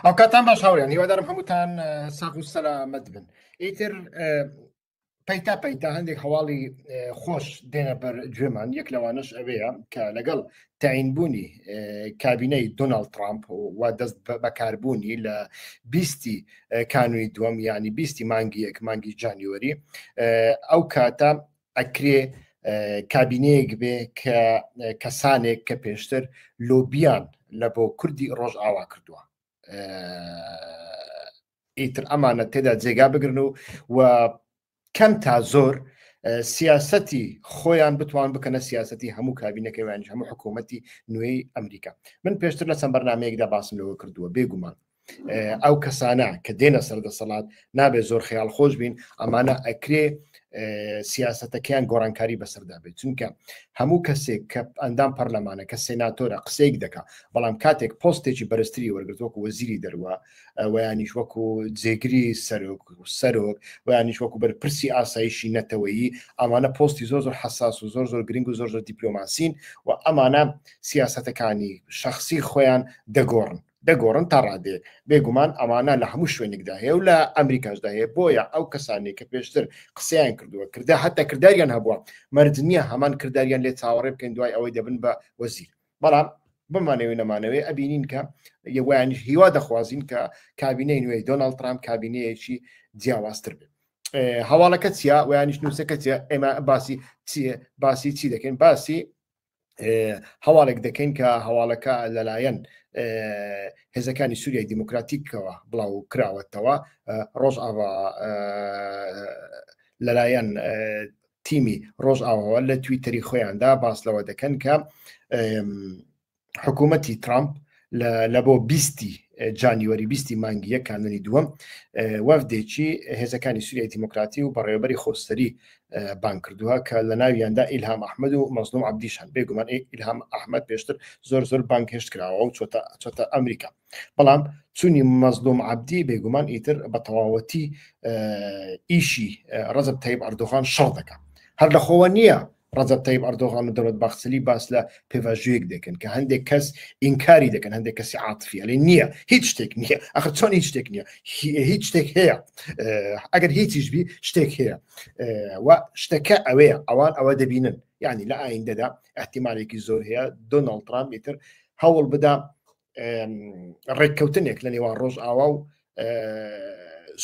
ئەوکاتان باش هاوریان هیوادارم هەمووتان ساغ و سەلامەت بن ئیتر پەیتا پەیتا هەندێک هەواڵی خۆش دێنە بەر گوێمان یەک لەوانەش ئەوەیە کە لەگەڵ تاینبوونی کابینەی دۆناڵد ترامپ و دەست بەکاربوونی لە بیستی کانوی دووەم ینی بیستی مانگی یەک مانگی جانیوەری ئەو کاتە ئەکرێ کابینەیەک بێ کە کەسانێک کە پێشتر لۆبیان لە بۆ کوردی ڕۆژئاوا کردووە ئیتر ئەمانە تێدا جێگا بگرن و و کەم تا زۆر سیاستی خۆیان بتوان بکەنە سیاستی هەموو کابینەکەوانش هەموو حکوومەتی نوێی ئەمریکا. من پێشتر لە چەند بەرنمەیەکدا باسم لەوە کردووە، بێگومان ئەو کەسانە کە دێنە سەر دەسەڵات نابێت زۆر خەیاڵ خۆش بین، ئەمانە ئەکرێ سیاسەتەکەیان گۆڕانکاری بەسەردا بێت، چونکە هەموو کەسێک کە ئەندام پەرلەمانە کە سێناتۆرە قسەیەک دەکا، بەڵام کاتێک پۆستێکی بەرزتری وەرگرت وەکو وەزیری دەروە ویانیش وەکو جێگری سەرۆک سەرۆک ویانیش وەکو بەرپرسی ئاسایشی نەتەوەیی، ئەمانە پۆستی زۆر زۆر حساس و زۆر زۆر گرنگ و زۆر زۆر دیپلۆماسین و ئەمانە سیاسەتەکانی شخصی خۆیان دەگۆڕن دەگۆڕن تا ڕادەیەک. بێگومان ئەمانە لە هەموو شوێنێکدا هەیە و لە ئەمریکاشدا هەیە، بۆیە ئەو کەسانەی کە پێشتر قسەیان کردووە، کردا هەتا کرداریان هەبووە، مەرج نییە هەمان کرداریان لێ چاوەڕێ بکەین دوای ئەوەی دەبن بە وەزیر. بەڵام بمانەوێ نەمانەوێ ئەبینین کە یەوانیش هیوا دەخوازین کە کابینەی نوێی دۆناڵد ترامپ کابینەیەکی جیاوازتر بێت. هەواڵەکە چییە ویانیش نووسەکە چییە؟ ئێمە باسی چییە؟ باسی چی دەکەین؟ باسی هەواڵێک دەکەین کە هەواڵەکە لەلایەن هێزەکانی سووریای دیموکراتیکەوە بڵاو کراوەتەوە، ڕۆژ ئاوا لەلایەن تیمی ڕۆژ ئاواوە لە تویتەری خۆیاندا باس لەوە دەکەن کە حکوومەتی ترامپ لە بۆ بیستی جانیوەری بیستی مانگی یەک کانونی دووەم وەفدێکی هێزەکانی سووریای دیموکراتی و بەڕێوەبەری خۆسەری بانگ کردووە کە لە ناویاندا ئیلهام ئەحمەد و مەزلوم عەبدیش هەن. بێگومان ئیلهام ئەحمەد پێشتر زۆر زۆر بانگهێشت کراوە و چۆتە ئەمریکا، بەڵام چوونی مەزلوم عەبدی بێگومان ئیتر بە تەواوەتی ئیشی ڕەجەب تەیب ئەردۆغان شەڕ دەکات. هەر لە خۆوە نییە ڕەجەب تەیب ئەردۆغان و دەوڵەت باخچەلی باس لە پێڤاژوویەک دەکەن کە هەندێک کەس ئینکاری دەکەن، هەندێک کەسی عاتفی ئەلێ نییە، هیچ شتێک نییە. ئەخر چۆن هیچ شتێک نییە؟ هیچ شتێک هەیە، ئەگەر هیچیش بی شتێک هەیە و شتەکە ئەوەیە ئەوان ئەوە دەبینن. یعنی لە ئایندەدا احتیمالێکی زۆر هەیە دۆناڵد ترامپ ئیتر هەوڵ بدا ڕێککەوتنێک لە نێوان ڕۆژئاوا و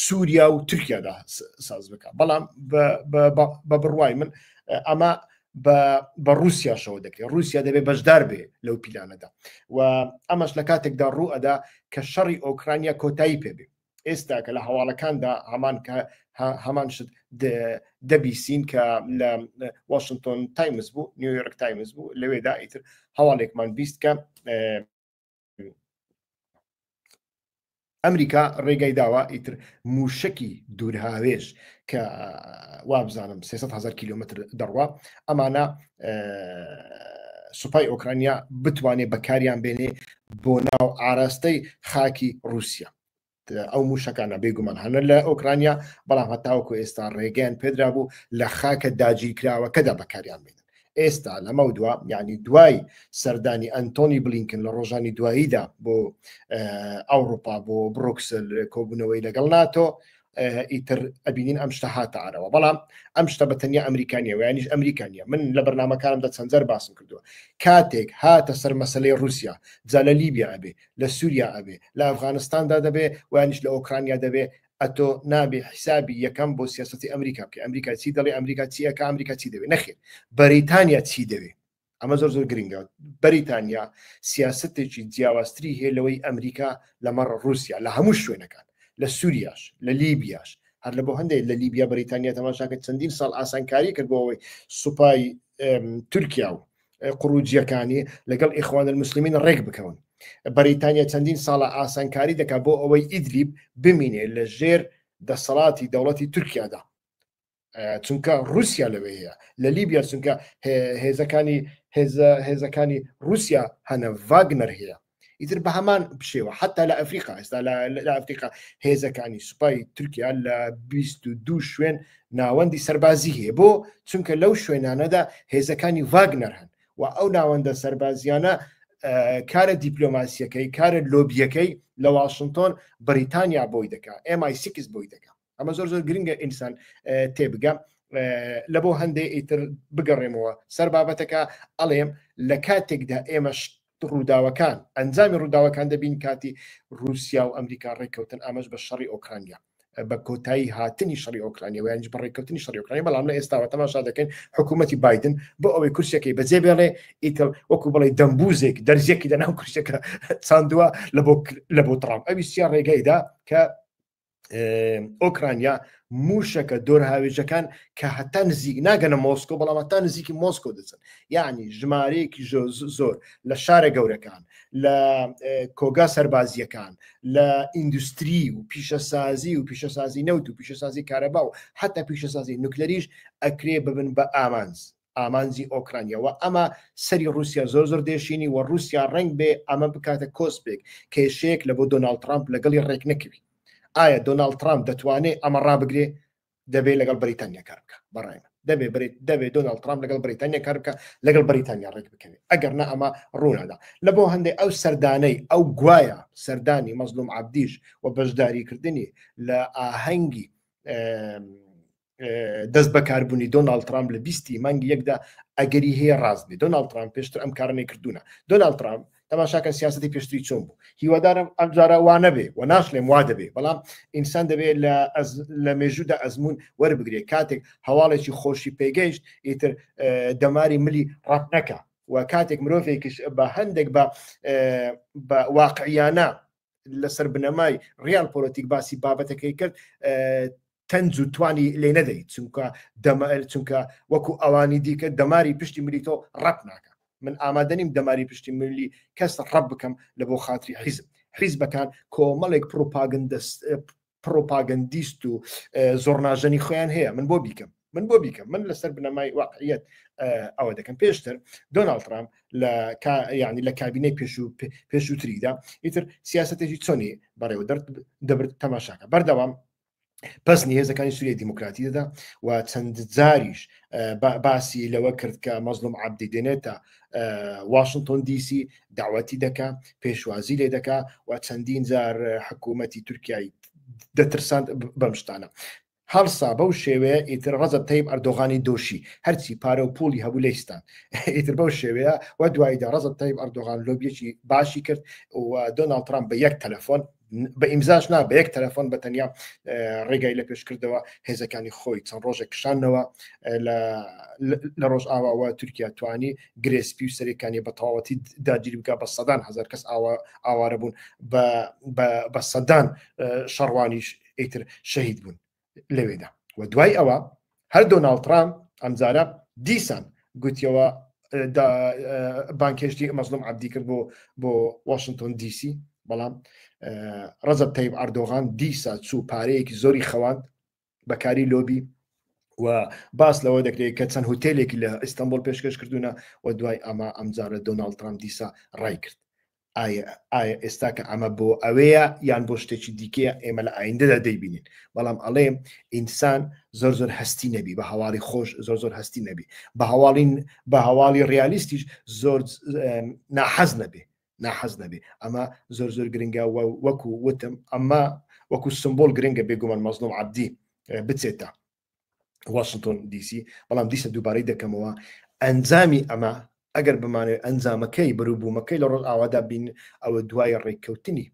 سووریا و تورکیادا ساز بکە. بەڵام بە بڕوای من ئەمە بە رووسیاشەوە دەکرێت، رووسیا دەبێت بەشدار بێ لەو پیلانەدا و ئەمەش لە کاتێکدا ڕوو ئەدا کە شەڕی ئۆکرانیا کۆتایی پێبێ. ئێستا کە لە هەواڵەکاندا هەمان کە هەمان شت دەبیسین کە لە واشنگتۆن تایمز بوو، نیویۆرک تایمز بوو، لەوێدا ئیتر هەواڵێکمان بیست کە ئەمریکا ڕێگای داوە ئیتر موشکی دوورهاوێژ کە وابزانم 300 هزار کیلومتر دەڕوا ئەمانە سوپای ئۆکرانیا بتوانێت بەکاریان بێنێ بۆ ناو ئاراستەی خاکی رووسیا. ئەو موشەکانە بێگومان هەنە لە ئۆکرانیا، بەڵام هەتاوەکو ئێستا ڕێگەیان پێدرابوو لە خاکە داگیرکراوەکەدا بەکاریان بێنن. ئێستا لەمە دوا، یعنی دوای سەردانی ئەنتۆنی بلینکن لە ڕۆژانی دواییدا بۆ ئەوروپا، بۆ برۆکسل، کۆبوونەوەی لەگەڵ ناتۆ، ئیتر ئەبینین ئەم شتە هاتە ئارەوە. بەڵام ئەم شتە بە تەنیا ئەمریکانیە ویانیش ئەمریکانیە. من لە بەرنامەکانمدا چەند جار باسم کردووە، کاتێک هاتە سەر مەسلەی رووسیا، جا لە لیبیا ئەبێ، لە سووریا ئەبێ، لە ئەفغانستاندا دەبێ، ویانیش لە ئۆکرانیا دەبێ، ئەتۆ نابێ حیسابی یەکەم بۆ سیاسەتی ئەمریکا بکەی. ئەمریکا چی دەڵێ، ئەمریکا چی ئەکا، ئەمریکا چی دەوێ؟ نەخێر، بەریتانیا چی دەوێ؟ ئەمە زۆر زۆر گرنگە. بەریتانیا سیاستێکی جیاوازتری هەیە لەوەی ئەمریکا لەمەڕ رووسیا لە هەموو شوێنەکان، لە سووریاش، لە لیبیاش. هەر لە بۆ هەندێک لە لیبیا بەریتانیا تەماشاکە چەندین ساڵ ئاسانکاری کرد بۆ ئەوەی سوپای تورکیا و قڕوجیەکانی لەگەڵ ئیخوان المسلمین ڕێک بکەون. بەریتانیا چەندین ساڵە ئاسانکاری دەکات بۆ ئەوەی ئیدلیب بمینێ لە ژێر دەسەڵاتی دەوڵەتی تورکیادا، چونکە رووسیا لەوێ هەیە. لە لیبیا چونکە هێزەکانی هێزەکانی رووسیا هەنە، ڤاگنەر هەیە. ئیتر بە هەمان شێوە حتا لە ئەفریقا، ئێستا لە ئەفریقا هێزەکانی سوپای تورکیا لە 22 شوێن ناوەندی سەربازی هەیە، بۆ چونکە لەو شوێنانەدا هێزەکانی ڤاگنەر هەن و ئەو ناوەندە سەربازیانە کارە دیپلۆماسیەکەی کارە لۆبیەکەی لە واشنگتۆن بەریتانیا بۆی دەکا MI6 بۆی دەکا ئەمە زۆر زۆر گرنگە ئینسان تێبگە لە بۆ هەندێ ئیتر بگەڕێمەوە سەر بابەتەکە ئەڵێم لە کاتێکدا ئێمە ڕووداوەکان ئەنجامی ڕووداوەکان دەبین کاتی رووسیا و ئەمریکا ڕێککەوتن ئەمەش بە شەڕی ئۆکرانیا بە کۆتایی هاتنی شەڕی ئۆکرانیا و یانیش بە ڕێککەوتنی شەڕی ئۆکرانیا بەڵام لە ئێستاوە تەماشا دەکەین حکوومەتی بایدن بۆ ئەوەی کورسەکەی بەجێ بێڵێ ئیتر وەکو بڵێ دەمبوزێک دەرزیەکی لەناو کورسەکە چاندووە لە بۆ لە بۆ ترامپ ئەوی سیا ڕێگەیدا کە ئۆکرانیا موشەکە دۆرهاوێژەکان کە هەتا نزیک ناگەنە مۆسکۆ بەڵام هەتا نزیکی مۆسکۆ دەچن یعنی ژمارەیەکی زۆر لە شارە گەورەکان لە کۆگا سەربازیەکان لە ئیندوستری و پیشەسازی و پیشەسازی نەوت و پیشەسازی کارەبا و حتا پیشەسازی نوکلەریش ئەکرێ ببن بە ئامانج ئامانجی ئۆکرانیا و ئەمە سەری رووسیا زۆر زۆر دێشینی و رووسیا ڕنگ بێ ئەمە بکاتە کۆسپێک کێشەیەک لە بۆ دۆناڵد ترامپ لەگەڵی ڕێک نەکەوی ئایا دۆناڵد ترامپ دەتوانێت ئەمە ڕابگرێ دەبێت لەگەڵ بەریتانیا کار بکە بەڕای من دەبێ بریت دەبێت دۆناڵد ترامپ لەگەڵ بەریتانیا کار بکە لەگەڵ بەریتانیا ڕێک بکەوێت ئەگەر نا ئەمە ڕوونادا لە بۆ هەندێک ئەو سەردانەی ئەو گوایە سەردانی مەزلوم عەبدیش و بەشداریکردنی لە ئاهەنگی دەست بەکاربوونی دۆناڵد ترامپ لە بیستی مانگی یەکدا ئەگەری هەیە ڕاست بێت دۆناڵد ترامپ پێشتر ئەم کارانەی کردوونە دۆناڵد ترامپ تەماشاکە سیاستی پێشتری چۆن بوو هیوادارم ئەم جارە وا نەبێ و ناشلێم وا دەبێ بەڵام ئینسان دەبێت لە لە مێژوودا ئەزمون وەربگرێت کاتێک هەواڵێکی خۆشی پێگەیشت ئیتر دەماری ملی ڕەت نەکە و کاتێک مرۆڤێکیش بە هەندێک بە بە واقعیانە لەسەر بنەمای ڕیال پۆلەتیک باسی بابەتەکەی کرد تەنج و توانی لێ نەدەیت چونکە دەمە چونکە وەکو ئەوانی دیکە دەماری پشتی ملی تۆ ڕەپ ناکە من ئامادە نیم دەماری پشتی ملی کەس ڕەپ بکەم لە بۆ خاتری حیزب حیزبەکان کۆمەڵێک پڕۆپاگەندیست و زۆرناژەنی خۆیان هەیە من بۆ بیکەم من بۆ بیکەم من لەسەر بنەمای واقعیت ئەوە دەکەم پێشتر دۆناڵد ترامپ لە ینی لە کابینەی پێشوو پێشووتریدا ئیتر سیاستێکی چۆنی بەڕێوە دەبرد تەماشاکە بەردەوام پەسنی هێزەکانی سووریای دیموکراتی دەدا و چەند جاریش باسی لەوە کرد کە مەزلوم عەبدی دێنێتە واشنگتۆن دیسی داوەتی دەکا پێشوازی لێ دەکا و چەندین جار حکوومەتی تورکیای دەترساند بەم شتانە هەڵسا بەو شێوەیە ئیتر ڕەجەب تەیب ئەردۆغانی دۆشی هەرچی پارە و پوڵی هەبوو لەیستان ئیتر بەو شێوەیە و دواییدا ڕەجەب تەیب ئەردۆغان لۆبیەکی باشی کرد و دۆناڵد ترامپ بە یەک تەلەفۆن بە ئیمزاش نا بە یەک تەلەفۆن بە تەنیا ڕێگای لە پێش کردەوە هێزەکانی خۆی چەند ڕۆژێک کشانەوە لە ڕۆژئاواوە تورکیا توانی گرێسپی و سەرێکانی بە تەواوەتی داگیر بکە بە سەدان هزار کەس ئاوارە بوون بە سەدان شەڕوانیش ئیتر شەهید بوون لەوێدا و دوای ئەوە هەر دۆناڵد ترامپ ئەمجارە دیسان گوتیەوە بانکێشتی مەزلوم عەبدی کرد بۆ بۆ واشنگتۆن دیسی بەڵام ڕەجەب تەیب ئەردۆغان دیسا چوو پارەیەکی زۆری خەواند بەکاری لۆبی و باس لەوە دەکرێت کە چەند هوتێلێکی لە ئیستانبول پێشکەش کردوونە و دوای ئەمە ئەمجارە دۆناڵد ترامپ دیسا ڕای کرد ئایا ئایا ئێستا کە ئەمە بۆ ئەوەیە یان بۆ شتێکی دیکەیە ئێمە لە ئایندەدا دەیبینین بەڵام ئەڵێ ئینسان زۆر زۆر هەستی نەبی بە هەواڵی خۆش زۆر زۆر هەستی نەبی بە هەواڵی بە هەواڵی ڕیالیستیش زۆر ناحەز نەبێ ناحەز نەبێ ئەمە زۆر زۆر گرنگە وەکو وتم ئەمە وەکو سمبۆل گرنگە بێگومان مەزلوم عەبدی بچێتە واشنتۆن دیسی بەڵام دیسە دووبارەی دەکەمەوە ئەنجامی ئەمە ئەگەر بمانێت ئەنجامەکەی بەروبوومەکەی لە ڕۆژ ئاوادا بین ئەوە دوای ڕێککەوتنی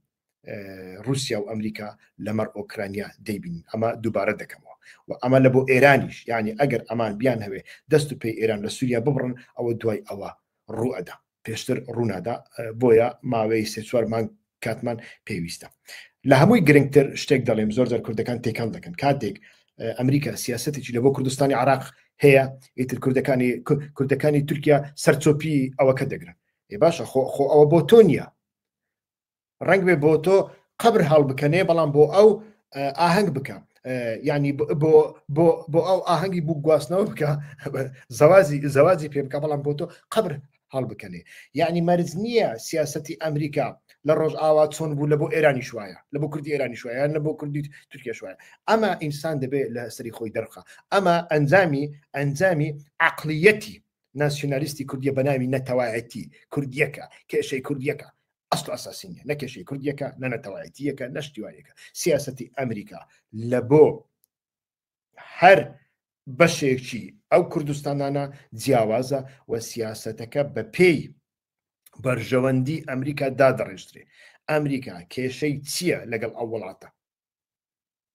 رووسیا و ئەمریکا لەمەڕ ئۆکرانیا دەیبین ئەمە دووبارە دەکەمەوە و ئەمە لە بۆ ئێرانیش یعنی ئەگەر ئەمان بیان هەوێ دەست و پێی ئێران لە سووریا ببڕن ئەوە دوای ئەوە ڕوئەدا پێشتر ڕوونادا بۆیە ماوەی سێ چوار مانگ کاتمان پێویستە لە هەمووی گرنگتر شتێک دەڵێم زۆر جار کوردەکان تێکەڵ دەکەن کاتێک ئەمریکا سیاستێکی لە بۆ کوردستانی عراق هەیە ئیتر کوردەکانی کوردەکانی تورکیا سەرچۆپی ئەوەکە دەگرن ێ باشە خۆ خۆ ئەوە بۆ تۆ نییە ڕەنگ بێ بۆ تۆ قەبر هەڵبکەنێ بەڵام بۆ ئەو ئاهەنگ بکە ینی بۆ بۆ بۆ ئەو ئاهەنگی بوو گواستنەوە بکە زەوازی زەوازی پێ بکە بەڵام بۆ تۆ قەبر هەڵبکەنێ یعنی مەرج نییە سیاستی ئەمریکا لە ڕۆژ ئاوا چۆن بوو لە بۆ ئێرانی شوایە لە بۆ کوردی ئێرانی شوایە لە بۆ کوردی تورکیا شوایە ئەمە ئینسان دەبێت لە سەری خۆی دەرخە ئەمە ئەنجامی ئەنجامی عقلیەتی. ناسیۆنالیستی کوردیە بە ناوی نەتەوایەتی کوردیەکە کێشەی کوردیەکە ئەسڵ ئەساسی نیە نە کێشەی کوردیەکە نە نەتەوایەتیەکە نە شتیوانەکە سیاسەتی ئەمریکا لە بۆ هەر بەشێکی ئەو کوردستانانە جیاوازە و سیاسەتەکە بە پێی بەرژەوەندی ئەمریکا دادەڕێژرێ ئەمریکا کێشەی چییە لەگەڵ ئەو وڵاتە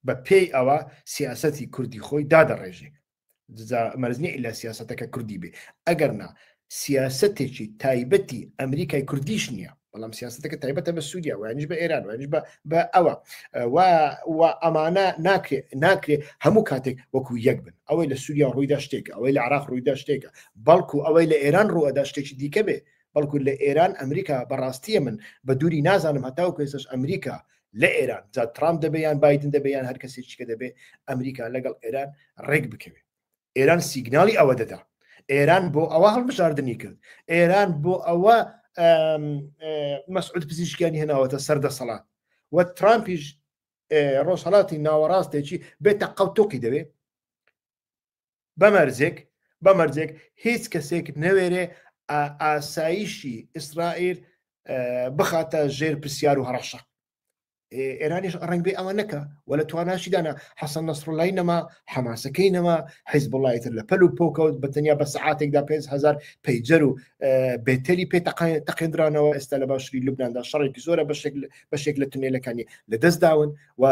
بە پێی ئەوە سیاسەتی کوردی خۆی دادەڕێژێ مەرج نییە ئیلا سیاسەتەکە کوردی بێ ئەگەر نا سیاسەتێکی تایبەتی ئەمریکای کوردیش نییە بەڵام سیاستەکە تایبەتە بە سووریا وانیش بە ئێران وانیش بە ئەوە و ئەمانە ناکرێ ناکرێ هەموو کاتێک وەکو یەک بن ئەوەی لە سووریا ڕوویدا شتێکە ئەوەی لە عراق ڕوویدا شتێکە بەڵکو ئەوەی لە ئێران ڕووەدا شتێکی دیکە بێ بەڵکو لە ئێران ئەمریکا بەڕاستیە من بە دووری نازانم هەتاوکو ئێستاش ئەمریکا لە ئێران جا ترامپ دەبێ یان بایدن دەبێ یان هەر کەسێکی کە دەبێ ئەمریکا لەگەڵ ئێران ڕێک بکەوێ ئێران سیگناڵی ئەوە دەدا ئێران بۆ ئەوە هەڵبژاردننی کرد ئێران بۆ ئەوە مەسعود پزیشکیانی هێناوەتە سەر دەسەڵات و ترامپیش ڕۆژهڵاتی ناوەڕاستێکی بێتە قەوتۆقی دەوێ بە مەرجێک بە مەرجێک هیچ کەسێک نەوێرێ ئاسایشی ئیسرائیل بخاتە ژێر پرسیار و هەڕەشە ئێرانیش ڕنگ بێ ئەوە نەکە و لە تواناشی دانا حەسەن نەسرڵای نەما حەماسەکەی نەما حیزب تر لە پەل و پۆکەوت بە تەنیا بە سعاتێکدا 5هزار پەیجەر و بێتەلی پێ تەقێندرانەوە ئێستا لە باشوری لوبنااندا شەڕێکی زۆرە بەشێک بەشێک لە تونێلەکانی لە دەست داون و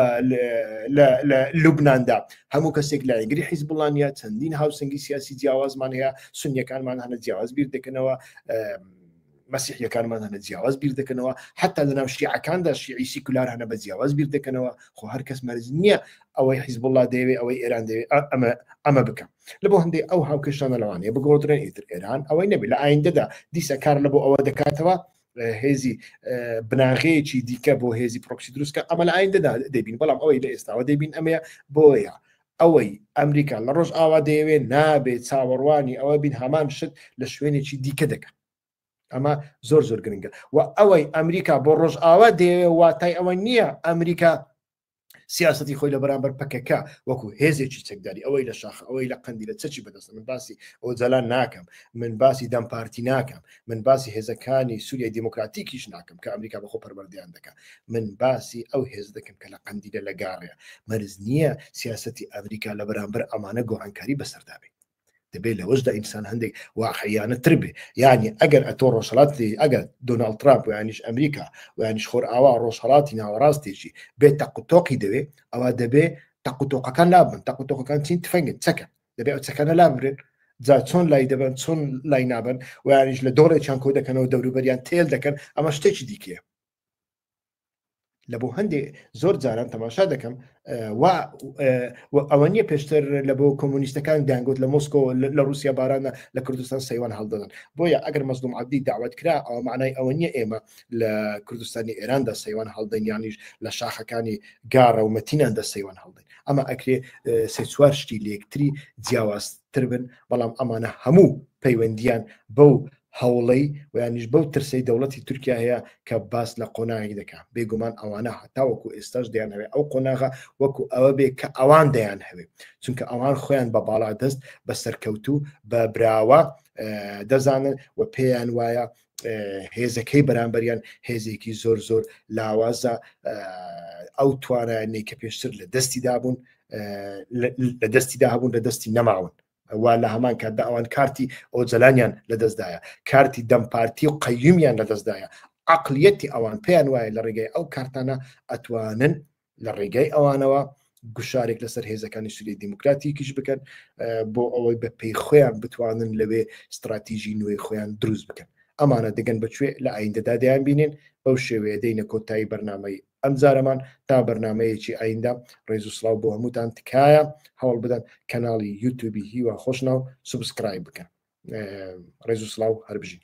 لە لوبنااندا هەموو کەسێک لایەنگری حیزبوڵا نیە چەندین هاوسەنگی سیاسی جیاوازمان هەیە سنیەکانمان هەنە جیاواز بیر دەکەنەوە مەسیحیەکانمان هەنە جیاواز بیر دەکەنەوە حتا لە ناو شیعەکاندا شیعی سیکولار هەنە بە جیاواز بیر دەکەنەوە خۆ هەر کەس مەرج نییە ئەوەی حیزبوڵا دەیەوێ ئەوەی ئێران دەوێت ئەمە ئەمە بکە لە بۆ هەندێک ئەو هاوکێشانە لەوانەیە بگۆڕدرێن ئیتر ئێران ئەوەی نەبێت لە ئایندەدا دیسە کار لە بۆ ئەوە دەکاتەوە هێزی بناغەیەکی دیکە بۆ هێزی پرۆکسی دروستکە ئەمە لە ئایندەدا دەبین بەڵام ئەوەی لە ئێستاوە دەبین ئەمەیە بۆیە ئەوەی ئەمریکا لە ڕۆژ ئاوا دەیەوێت نابێت چاوەڕوانی ئەوە بین هەمان شت لە شوێنێکی دیکە دەکە ئەمە زۆر زۆر گرنگە و ئەوەی ئەمریکا بۆ ڕۆژ ئاوا دەیەوێت واتای ئەوە نییە ئەمریکا سیاستی خۆی لە بەرامبەر پەکەکە وەکو هێزێکی چەکداری ئەوەی لە شاخ ئەوەی لە قەندی لە چەکی بەدەستە من باسی ئۆجالان ناکەم من باسی دەم پارتی ناکەم من باسی هێزەکانی سووریای دیموکراتیکیش ناکەم کە ئەمریکا بەخۆ پەروەردەیان دەکە من باسی ئەو هێز دەکەم کە لە قەندیلە لە گاڕێ مەرز نییە سیاستی ئەمریکا لە بەرامبەر ئەمانە گۆڕانکاری بەسەردا بێت دەبێت لەوەشدا ئینسان هەندێک واقعیانە تر بێ یعنی ئەگەر ئەتۆ ڕۆژهڵاتی ئەگەر دۆناڵد ترامپ و یانیش ئەمریکا و یانیش خۆرئاوا ڕۆژهڵاتی ناوەڕاستێکی بێت تەقوتۆقی دەوێ ئەوە دەبێ تەقوتۆقەکان لابن تەقوتۆقەکان چین تفەنگن چەکە دەبێ ئەو چەکانە لابرێن جا چۆن لای دەبن چۆن لای نابن و یانیش لە دۆڵێکیان کۆ دەکەنەوە دەوروبەریان تێل دەکەن ئەمە شتێکی دیکەیە لە بۆ هەندێک زۆر جاران تەماشا دەکەم و ئەوە نییە پێشتر لە بۆ کۆمۆنیستەکان دەیانگوت لە مۆسکۆ لە رووسیا بارانە لە کوردستان سەیوان هەڵدەدەن بۆیە ئەگەر مەزلوم عەبدی داوت کرا ئەوە معنای ئەوە نییە ئێمە لە کوردستانی ئێراندا سەیوان هەڵدەین یانیش لە شاخەکانی گاڕە و مەتیناندا سەیوان هەڵدەین ئەمە ئەکرێ سێ چوار شتی لێکتری جیاوازتر بن بەڵام ئەمانە هەموو پەیوەندیان بەو هەوڵەی و یانیش بەو ترسەی دەوڵەتی تورکیا هەیە کە باس لە قۆناغێک دەکا، بێگومان ئەوانە هەتاوەکو ئێستاش دەیانهەوێ ئەو قۆناغە وەکو ئەوە بێ کە ئەوان دەیانهەوێ، چونکە ئەوان خۆیان بە باڵادەست، بە سەرکەوتوو، بە براوە دەزانن و پێیان وایە هێزەکەی بەرامبەریان هێزێکی زۆر زۆر لاوازە، ئەو توانایانەی کە پێشتر لە دەستی دابوون لە دەستی داهبوون لە دەستی نەماون. و لە هەمان کاتدا ئەوان کارتی ئۆجەلانیان لەدەستدایە، کارتی دەم پارتی و قەیومیان لەدەستدایە، عەقڵیەتی ئەوان پێیان وایە لە ڕێگای ئەو کارتانە ئەتوانن لە ڕێگای ئەوانەوە گوشارێک لەسەر هێزەکانی سووریای دیموکراتیکیش بکەن بۆ ئەوەی بە پێی خۆیان بتوانن لەوێ ستراتیژی نوێی خۆیان دروست بکەن. ئەمانە دەگەن بە کوێ لە ئایندەدا دەیان بینین بەو شێوەیە دێینە کۆتایی بەرنامەی ئەمجارەمان تا بەرنامەیەکی ئایندە ڕێز و سڵاو بۆ هەمووتان تکایە هەوڵ بدەن کەناڵی یوتیوبی هیوا خۆشناو subscribe بکەن ڕێز و سڵاو هەربژین.